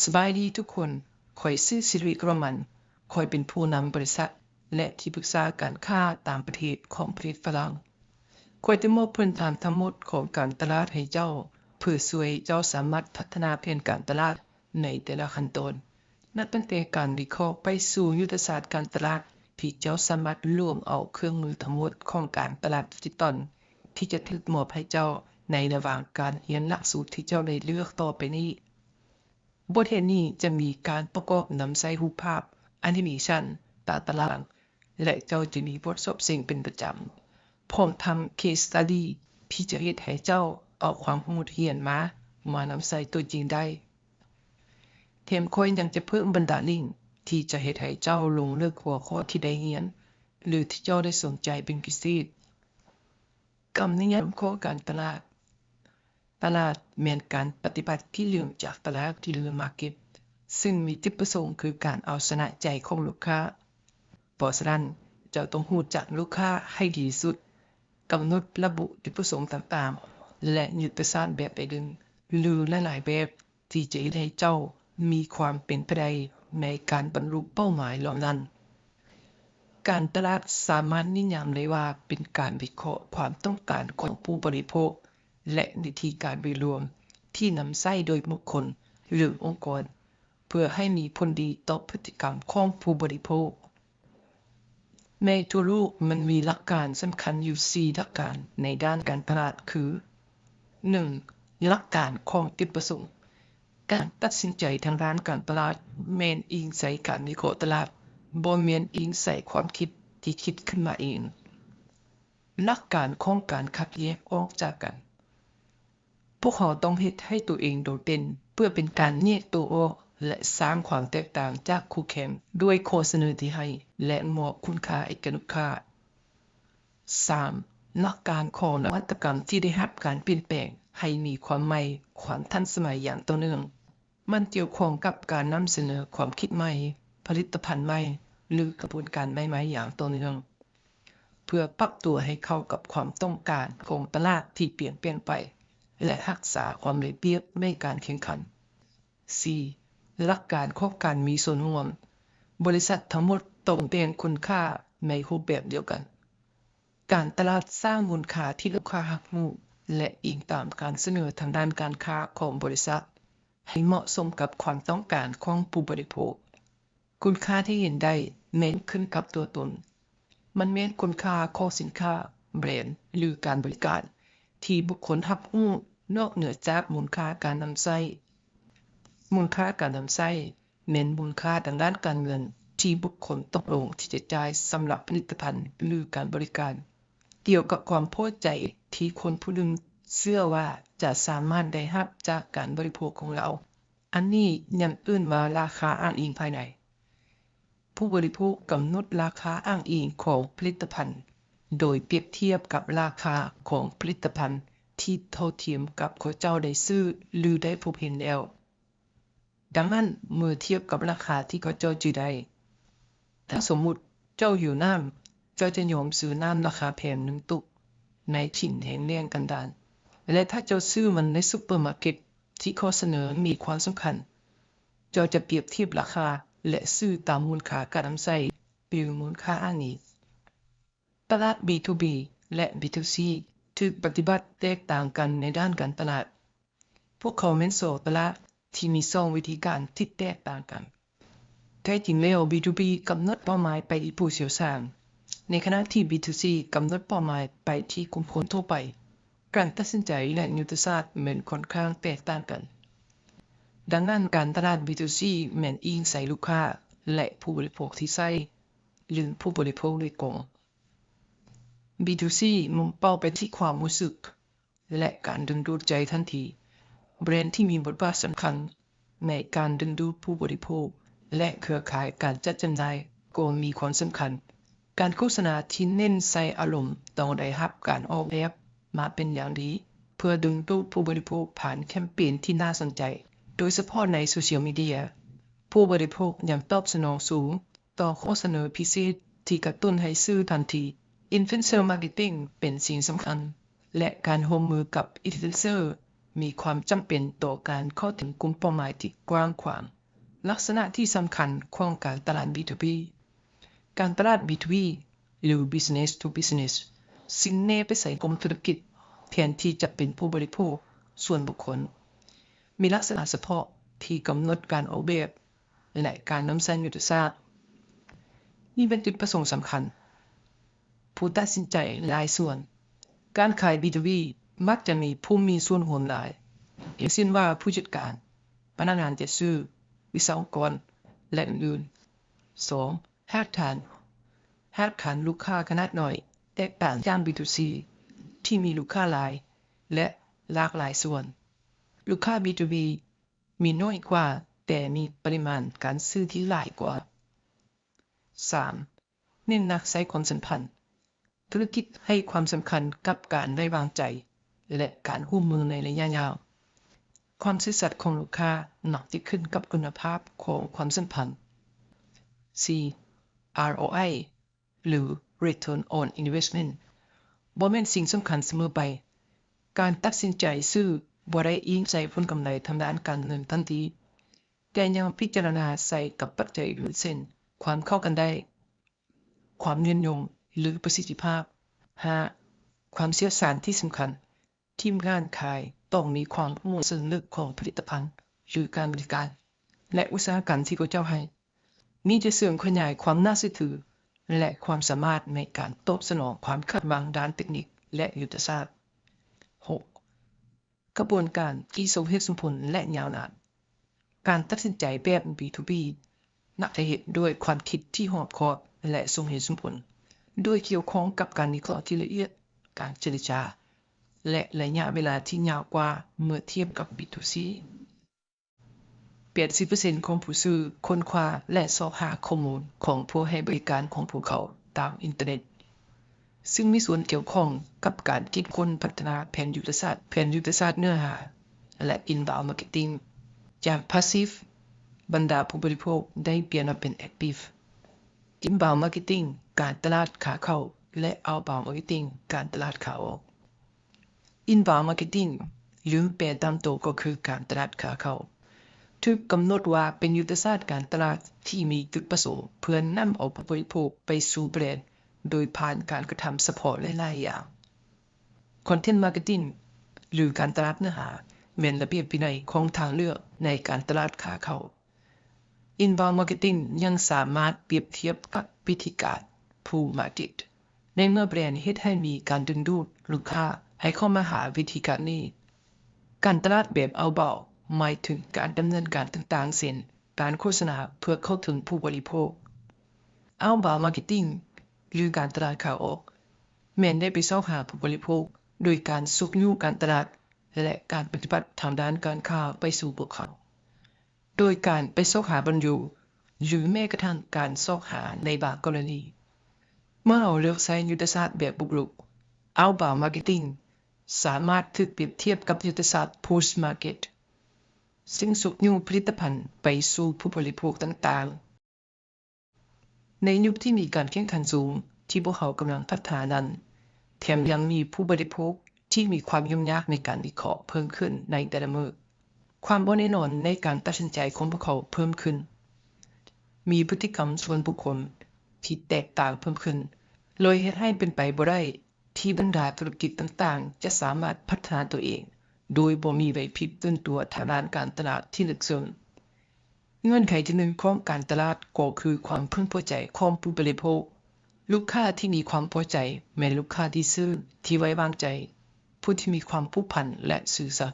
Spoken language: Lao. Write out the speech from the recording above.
ສະບາຍດີທຸກຄົນ, ຂ້ອຍຊື່ ສິລິ ໂຣມັນ, ຂ້ອຍເປັນຜູ້ນຳບໍລິສັດ ແລະ ທີ່ປຶກສາການຄ້າຕ່າງປະເທດຂອງປະເທດຝຣັ່ງ. ຂ້ອຍຈະມອບພື້ນຖານທັງໝົດຂອງການຕະຫຼາດໃຫ້ເຈົ້າ, ເພື່ອຊ່ວຍເຈົ້າສາມາດພັດທະນາແຜນການຕະຫຼາດໃນແຕ່ລະຂັ້ນຕອນ, ນັບຕັ້ງແຕ່ການວິເຄາະໄປສູ່ຍຸດທະສາດການຕະຫຼາດ, ທີ່ເຈົ້າສາມາດລວມເອົາເຄື່ອງມືທັງໝົດຂອງການຕະຫຼາດດິຈິຕອນ ທີ່ຈະຖືກມອບໃຫ້ເຈົ້າໃນລະຫວ່າງການຮຽນຫຼັກສູດທີ່ເຈົ້າໄດ້ເລືອກຕໍ່ໄປນີ້. ບົດຮຽນນີ້ຈະມີການປະກອບນຳໃຊ້ຮູບພາບ, ແອນິເມຊັນ, ຕາຕະລາງ ແລະ ເຈົ້າຈະມີບົດສອບເສັງເປັນປະຈຳ, ພ້ອມທັງ case study ທີ່ຈະເຮັດໃຫ້ເຈົ້າເອົາຄວາມຮູ້ທີ່ຮຽນມາ ມານຳໃຊ້ຕົວຈິງໄດ້. ແຖມຂ້ອຍຍັງຈະເພີ່ມບັນດາລິງທີ່ຈະເຮັດໃຫ້ເຈົ້າລົງເລິກຫົວຂໍ້ທີ່ໄດ້ຮຽນ ຫຼື ທີ່ເຈົ້າໄດ້ສົນໃຈເປັນພິເສດ. ຄຳນິຍາມຂອງການຕະຫຼາດ. ຕະຫຼາດແມ່ນການປະຕິບັດທີ່ເລີ່ມຈາກຕະຫຼາດ dealer market ຊຶ່ງມີຈຸດປະສົງຄືການເອົາຊະນະໃຈຂອງລູກຄ້າ. ເພາະສະນັ້ນ, ເຈົ້າຕ້ອງຮູ້ຈັກລູກຄ້າໃຫ້ດີທີ່ສຸດ, ກຳນົດລະບຸຈຸດປະສົງຕ່າງໆ ແລະ ຍຸດທະສາດແບບໃດໜຶ່ງ ຫຼື ຫຼາຍໆແບບ ທີ່ຈະເຮັດໃຫ້ເຈົ້າມີຄວາມເປັນໄປໄດ້ໃນການບັນລຸເປົ້າໝາຍເຫຼົ່ານັ້ນ. ການຕະຫຼາດສາມາດນິຍາມໄດ້ວ່າເປັນການວິເຄາະຄວາມຕ້ອງການຂອງຜູ້ບໍລິໂພກ ແລະ ວິທີການໂດຍລວມທີ່ນຳໃຊ້ໂດຍບຸກຄົນ ຫຼື ອົງກອນ ເພື່ອໃຫ້ມີຜົນດີຕໍ່ພຶດຕິກຳຂອງຜູ້ບໍລິໂພກ. ໃນທົ່ວໂລກມັນມີຫຼັກການສຳຄັນຢູ່ສີ່ຫຼັກການໃນດ້ານການຕະຫຼາດຄື, ໜຶ່ງ ຫຼັກການຂອງຈຸດປະສົງ. ການຕັດສິນໃຈທາງດ້ານການຕະຫຼາດແມ່ນອີງໃສ່ການວິເຄາະຕະຫຼາດ, ບໍ່ແມ່ນອີງໃສ່ຄວາມຄິດທີ່ຄິດຂຶ້ນມາເອງ. ຫຼັກການຂອງການຄັດແຍກອອກຈາກກັນ. ພວກເຮົາຕ້ອງເຮັດໃຫ້ຕົວເອງໂດດເດັ່ນ ເພື່ອເປັນການແຍກຕົວອອກ ແລະ ສ້າງຄວາມແຕກຕ່າງຈາກຄູ່ແຂ່ງ ດ້ວຍຂໍ້ສະເໜີທີ່ໃຫ້ ແລະ ມອບຄຸນຄ່າໃຫ້ແກ່ລູກຄ້າ. ສາມ ຫຼັກການຂອງນະວັດຕະກຳທີ່ໄດ້ຮັບການປ່ຽນແປງໃຫ້ມີຄວາມໃໝ່, ຄວາມທັນສະໄໝຢ່າງຕໍ່ເນື່ອງ. ມັນກ່ຽວຂ້ອງກັບການນຳສະເໜີຄວາມຄິດໃໝ່, ຜະລິດຕະພັນໃໝ່ ຫຼື ກະບວນການໃໝ່ໆຢ່າງຕໍ່ເນື່ອງ ເພື່ອປັບຕົວໃຫ້ເຂົ້າກັບຄວາມຕ້ອງການຂອງຕະຫຼາດທີ່ປ່ຽນແປງໄປ ແລະ ຮັກສາຄວາມໄດ້ປຽບໃນການແຂ່ງຂັນ. ສີ່ ຫຼັກການຂອງການມີສ່ວນຮ່ວມ. ບໍລິສັດທັງໝົດຕ້ອງແບ່ງຄຸນຄ່າໃນຮູບແບບດຽວກັນ. ການຕະຫຼາດສ້າງມູນຄ່າທີ່ລູກຄ້າຮັບຮູ້ ແລະ ອີງຕາມການສະເໜີທາງດ້ານການຄ້າຂອງບໍລິສັດ ໃຫ້ເໝາະສົມກັບຄວາມຕ້ອງການຂອງຜູ້ບໍລິໂພກ. ຄຸນຄ່າທີ່ເຫັນໄດ້ແມ່ນຂຶ້ນກັບຕົວຕົນ. ມັນແມ່ນຄຸນຄ່າຂອງສິນຄ້າ, ແບຣນ ຫຼື ການບໍລິການທີ່ບຸກຄົນຮັບຮູ້ນອກເໜືອຈາກມູນຄ່າການນຳໃຊ້. ມູນຄ່າການນຳໃຊ້ ແມ່ນມູນຄ່າທາງດ້ານການເງິນທີ່ບຸກຄົນຕົກລົງທີ່ຈະຈ່າຍສຳລັບຜະລິດຕະພັນ ຫຼື ການບໍລິການ, ກ່ຽວກັບຄວາມພໍໃຈທີ່ຄົນຜູ້ໜຶ່ງເຊື່ອວ່າຈະສາມາດໄດ້ຮັບຈາກການບໍລິໂພກຂອງລາວ. ອັນນີ້ຍັງເອີ້ນວ່າລາຄາອ້າງອີງພາຍໃນ. ຜູ້ບໍລິໂພກກຳນົດລາຄາອ້າງອີງຂອງຜະລິດຕະພັນ ໂດຍປຽບທຽບກັບລາຄາຂອງຜະລິດຕະພັນທີ່ເທົ່າທຽມກັບເຂົາເຈົ້າໄດ້ຊື້ ຫຼື ໄດ້ພົບເຫັນແລ້ວ. ດັ່ງນັ້ນ, ເມື່ອທຽບກັບລາຄາທີ່ເຂົາເຈົ້າຈື່ໄດ້, ຖ້າສົມມຸດເຈົ້າຫິວນ້ຳ, ເຈົ້າຈະຍອມຊື້ນ້ຳລາຄາແພງໜຶ່ງຕຸກໃນຖິ່ນແຫ້ງແລ້ງກັນດານ, ແລະ ຖ້າເຈົ້າຊື້ມັນໃນຊຸບເປີມາເກັດທີ່ຂໍ້ສະເໜີມີຄວາມສຳຄັນ, ເຈົ້າຈະປຽບທຽບລາຄາ ແລະ ຊື້ຕາມມູນຄ່າການນຳໃຊ້ ຫຼື ມູນຄ່າອ້າງອີງ. ຕະຫຼາດ B two B ແລະ B two C ຖືກປະຕິບັດແຕກຕ່າງກັນໃນດ້ານການຕະຫຼາດ. ພວກເຂົາແມ່ນສອງຕະຫຼາດທີ່ມີສອງວິທີການທີ່ແຕກຕ່າງກັນ. ແທ້ຈິງແລ້ວ B two B ກຳນົດເປົ້າໝາຍໄປທີ່ຜູ້ຊ່ຽວຊານ, ໃນຂະນະທີ່ B two C ກຳນົດເປົ້າໝາຍໄປທີ່ກຸ່ມຄົນທົ່ວໄປ. ການຕັດສິນໃຈ ແລະ ຍຸດທະສາດແມ່ນຂ້ອນຂ້າງແຕກຕ່າງກັນ. ດັ່ງນັ້ນ, ການຕະຫຼາດ B two C ແມ່ນອີງໃສ່ລູກຄ້າ ແລະ ຜູ້ບໍລິໂພກທີ່ໃຊ້ ຫຼື ຜູ້ບໍລິໂພກໂດຍກົງ. B two C ມຸ່ງເປົ້າໄປທີ່ຄວາມຮູ້ສຶກ ແລະ ການດຶງດູດໃຈທັນທີ. ແບຣນທີ່ມີບົດບາດສຳຄັນໃນການດຶງດູດຜູ້ບໍລິໂພກ ແລະ ເຄືອຂ່າຍການຈັດຈຳໜ່າຍກໍມີຄວາມສຳຄັນ. ການໂຄສະນາທີ່ເນັ້ນໃສ່ອາລົມຕ້ອງໄດ້ຮັບການອອກແບບມາເປັນຢ່າງດີ ເພື່ອດຶງດູດຜູ້ບໍລິໂພກຜ່ານແຄມເປນທີ່ໜ້າສົນໃຈ, ໂດຍສະເພາະໃນໂຊຊຽວມີເດຍ. ຜູ້ບໍລິໂພກຍັງຕອບສະໜອງສູງ ຕໍ່ຂໍ້ສະເໜີພິເສດທີ່ກະຕຸ້ນໃຫ້ຊື້ທັນທີ. Influencer Marketing ເປັນສິ່ງສຳຄັນ ແລະ ການຮ່ວມມືກັບ Influencer ມີຄວາມຈຳເປັນຕໍ່ການເຂົ້າເຖິງກຸ່ມເປົ້າໝາຍທີ່ກວ້າງຂວາງ. ລັກສະນະທີ່ສຳຄັນຂອງການຕະຫຼາດ B two B ການຕະຫຼາດ B two B ຫຼື Business to Business ສິ້ງແນໄປໃສ່ກຸ່ມທຸລະກິດແທນທີ່ຈະເປັນຜູ້ບໍລິໂພກສ່ວນບຸກຄົນ, ມີລັກສະນະສະເພາະທີ່ກຳນົດການອອກແບບ ແລະ ການນຳໃຊ້ຍຸດທະສາດ. ນີ້ເປັນຈຸດປະສົງສຳຄັນ. ຜູ້ຕັດສິນໃຈຫຼາຍສ່ວນ. ການຂາຍ B two B ມັກຈະມີຜູ້ມີສ່ວນຮ່ວມຫຼາຍ, ເຊັ່ນວ່າ ຜູ້ຈັດການ, ພະນັກງານຈັດຊື້, ວິສະວະກອນ ແລະ ອື່ນໆ. ສອງ, ຮາກຖານ. ຮາກຖານລູກຄ້າຂະໜາດນ້ອຍແຕກຕ່າງຈາກ B two C ທີ່ມີລູກຄ້າຫຼາຍ ແລະ ຫຼາກຫຼາຍສ່ວນ. ລູກຄ້າ B two B ມີໜ້ອຍກວ່າ, ແຕ່ມີປະລິມານການຊື້ທີ່ຫຼາຍກວ່າ. ສາມ, ເນັ້ນໜັກໃສ່ຄວາມສຳພັນ. ທຸລະກິດໃຫ້ຄວາມສຳຄັນກັບການໄວ້ວາງໃຈ ແລະ ການຮ່ວມມືໃນໄລຍະຍາວ. ຄວາມຊື່ສັດຂອງລູກຄ້າມັກຈະຂຶ້ນກັບຄຸນນະພາບຂອງຄວາມສຳພັນ. ສີ່, ROI ຫຼື Return on Investment ບໍ່ແມ່ນສິ່ງສຳຄັນສະເໝີໄປ. ການຕັດສິນໃຈຊື້ບໍ່ໄດ້ອີງໃສ່ຜົນກຳໄລທາງດ້ານການເງິນທັນທີ, ແຕ່ຍັງພິຈາລະນາໃສ່ກັບປັດໄຈອື່ນ ເຊັ່ນ ຄວາມເຂົ້າກັນໄດ້, ຄວາມຍືນຍົງ ຫຼື ປະສິດທິພາບ. ຫ້າ, ຄວາມຊ່ຽວຊານທີ່ສຳຄັນ. ທີມງານຂາຍຕ້ອງມີຄວາມຮູ້ເຊິ່ງເລິກຂອງຜະລິດຕະພັນ ຫຼື ການບໍລິການ ແລະ ອຸດສາຫະກຳທີ່ເຂົາເຈົ້າໃຫ້. ນີ້ຈະເສີມຂະຫຍາຍຄວາມໜ້າເຊື່ອຖື ແລະ ຄວາມສາມາດໃນການຕອບສະໜອງຄວາມຄາດຫວັງດ້ານເຕັກນິກ ແລະ ຍຸດທະສາດ. ຫົກ, ຂະບວນການທີ່ສົມເຫດສົມຜົນ ແລະ ຍາວນານ. ການຕັດສິນໃຈແບບ B two B ມັກຈະເຮັດດ້ວຍຄວາມຄິດທີ່ຮອບຄອບ ແລະ ສົມເຫດສົມຜົນ, ໂດຍກ່ຽວຂ້ອງກັບການວິເຄາະທີ່ລະອຽດ, ການເຈລະຈາ ແລະ ໄລຍະເວລາທີ່ຍາວກວ່າເມື່ອທຽບກັບ B two C. ແປດສິບເປີເຊັນຂອງຜູ້ຊື້ຄົ້ນຄວ້າ ແລະ ຊອກຫາຂໍ້ມູນຂອງຜູ້ໃຫ້ບໍລິການຂອງພວກເຂົາຕາມອິນເຕີເນັດ, ຊຶ່ງມີສ່ວນກ່ຽວຂ້ອງກັບການຄິດຄົ້ນພັດທະນາແຜນຍຸດທະສາດ, ແຜນຍຸດທະສາດເນື້ອຫາ ແລະ Inbound Marketing. ຈາກ Passive ບັນດາຜູ້ບໍລິໂພກໄດ້ປ່ຽນມາເປັນ Active Inbound Marketing ການຕະຫຼາດຂາເຂົ້າ ແລະ Outbound Marketing ການຕະຫຼາດຂາອອກ. Inbound Marketing ຫຼື ແປຕາມໂຕກໍຄືການຕະຫຼາດຂາເຂົ້າ ຖືກກຳນົດວ່າເປັນຍຸດທະສາດການຕະຫຼາດທີ່ມີຈຸດປະສົງເພື່ອນຳເອົາຜູ້ບໍລິໂພກໄປສູ່ແບຣນໂດຍຜ່ານການກະທຳສະເພາະຫຼາຍໆຢ່າງ. Content Marketing ຫຼື ການຕະຫຼາດເນື້ອຫາ ແມ່ນລະບຽບວິໄນຂອງທາງເລືອກໃນການຕະຫຼາດຂາເຂົ້າ. Inbound Marketing ຍັງສາມາດປຽບທຽບກັບວິທີການ Pull Market ໃນເມື່ອແບຣນເຮັດໃຫ້ມີການດຶງດູດລູກຄ້າໃຫ້ເຂົ້າມາຫາວິທີການນີ້. ການຕະຫຼາດແບບ Outbound ໝາຍເຖິງການດຳເນີນການຕ່າງໆ ເຊັ່ນ ການໂຄສະນາເພື່ອເຂົ້າເຖິງຜູ້ບໍລິໂພກ. Outbound Marketing ຫຼື ການຕະຫຼາດຂາອອກ ແມ່ນໄດ້ໄປຊອກຫາຜູ້ບໍລິໂພກໂດຍການຊຸກຍູ້ການຕະຫຼາດ ແລະ ການປະຕິບັດທາງດ້ານການຄ້າໄປສູ່ພວກເຂົາ. ໂດຍການໄປຊອກຫາບ່ອນຢູ່ ຫຼື ແມ້ກະທັ້ງການຊອກຫາໃນບາງກໍລະນີ. ເມື່ອເຮົາເລືອກໃຊ້ຍຸດທະສາດແບບບຸກລຸກ, Outbound Marketing ສາມາດຖືກປຽບທຽບກັບຍຸດທະສາດ Push Market ຊຶ່ງຊຸກຍູ້ຜະລິດຕະພັນໄປສູ່ຜູ້ບໍລິໂພກຕ່າງໆ. ໃນຍຸກທີ່ມີການແຂ່ງຂັນສູງທີ່ພວກເຮົາກຳລັງພັດທະນານັ້ນ, ແຖມຍັງມີຜູ້ບໍລິໂພກທີ່ມີຄວາມຫຍຸ້ງຍາກໃນການວິເຄາະເພີ່ມຂຶ້ນໃນແຕ່ລະມື້. ຄວາມບໍ່ແນ່ນອນໃນການຕັດສິນໃຈຂອງພວກເຂົາເພີ່ມຂຶ້ນ. ມີພຶດຕິກຳສ່ວນບຸກຄົນທີ່ແຕກຕ່າງເພີ່ມຂຶ້ນ, ເລີຍເຮັດໃຫ້ເປັນໄປບໍ່ໄດ້ທີ່ບັນດາທຸລະກິດຕ່າງໆຈະສາມາດພັດທະນາຕົວເອງໂດຍບໍ່ມີໃບພິດຕື່ນຕົວທາງດ້ານການຕະຫຼາດທີ່ເລິກເຊິ່ງ. ເງື່ອນໄຂທີໜຶ່ງຂອງການຕະຫຼາດກໍຄືຄວາມເພິ່ງພໍໃຈຂອງຜູ້ບໍລິໂພກ. ລູກຄ້າທີ່ມີຄວາມພໍໃຈແມ່ນລູກຄ້າທີ່ຊື່, ທີ່ໄວ້ວາງໃຈ, ຜູ້ທີ່ມີຄວາມຜູກພັນ ແລະ ຊື່ສັດ.